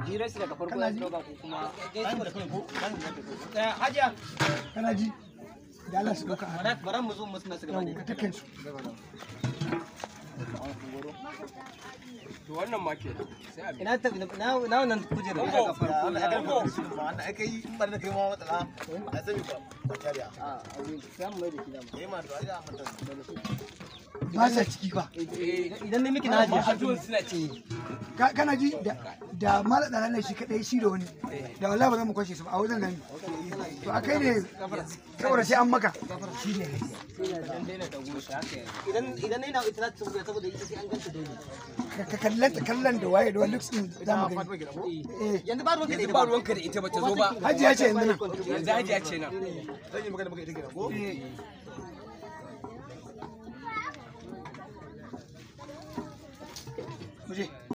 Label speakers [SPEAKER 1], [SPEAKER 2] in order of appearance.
[SPEAKER 1] Hirar su daga farko za su ɗauka ko kuma
[SPEAKER 2] Hajiya.
[SPEAKER 3] Kana ji? Da Allah su ɗauka a
[SPEAKER 2] Bara mu zo mu suna su gaba
[SPEAKER 3] yau ka takan su.
[SPEAKER 4] To wannan ma kenan. Sai a
[SPEAKER 2] Ina ta na wannan kujerar daga farko.
[SPEAKER 5] Wannan aka yi in ba da kai ma matsala a sani ba ba tariya.
[SPEAKER 2] A sai mu mai da shi dama.
[SPEAKER 5] Eh ma to ai da manta.
[SPEAKER 3] Ba sa ciki ba.
[SPEAKER 2] Idan ne miki na hajiya.
[SPEAKER 4] Ajuwan suna ciki.
[SPEAKER 3] Kana ji da mala ɗana ne shi kaɗai shi da wani. Da wallahi ba za mu kwashe su ba a wajen nan. To akai ne saboda sai an maka. Shi ne.
[SPEAKER 2] Idan ina ita za ta saboda ita sai an ganta dole.
[SPEAKER 3] Ka kallon kallon da waye da wani looks din za mu gani. Eh.
[SPEAKER 2] Yanzu ba ruwanka da
[SPEAKER 4] Yanzu
[SPEAKER 2] ita
[SPEAKER 4] ba ruwanka da ita ba ta zo ba.
[SPEAKER 3] Hajiya ce yanzu nan.
[SPEAKER 4] Yanzu hajiya ce nan.
[SPEAKER 5] Zan yi magana maka ita kenan ko?
[SPEAKER 3] Eh. Mu je.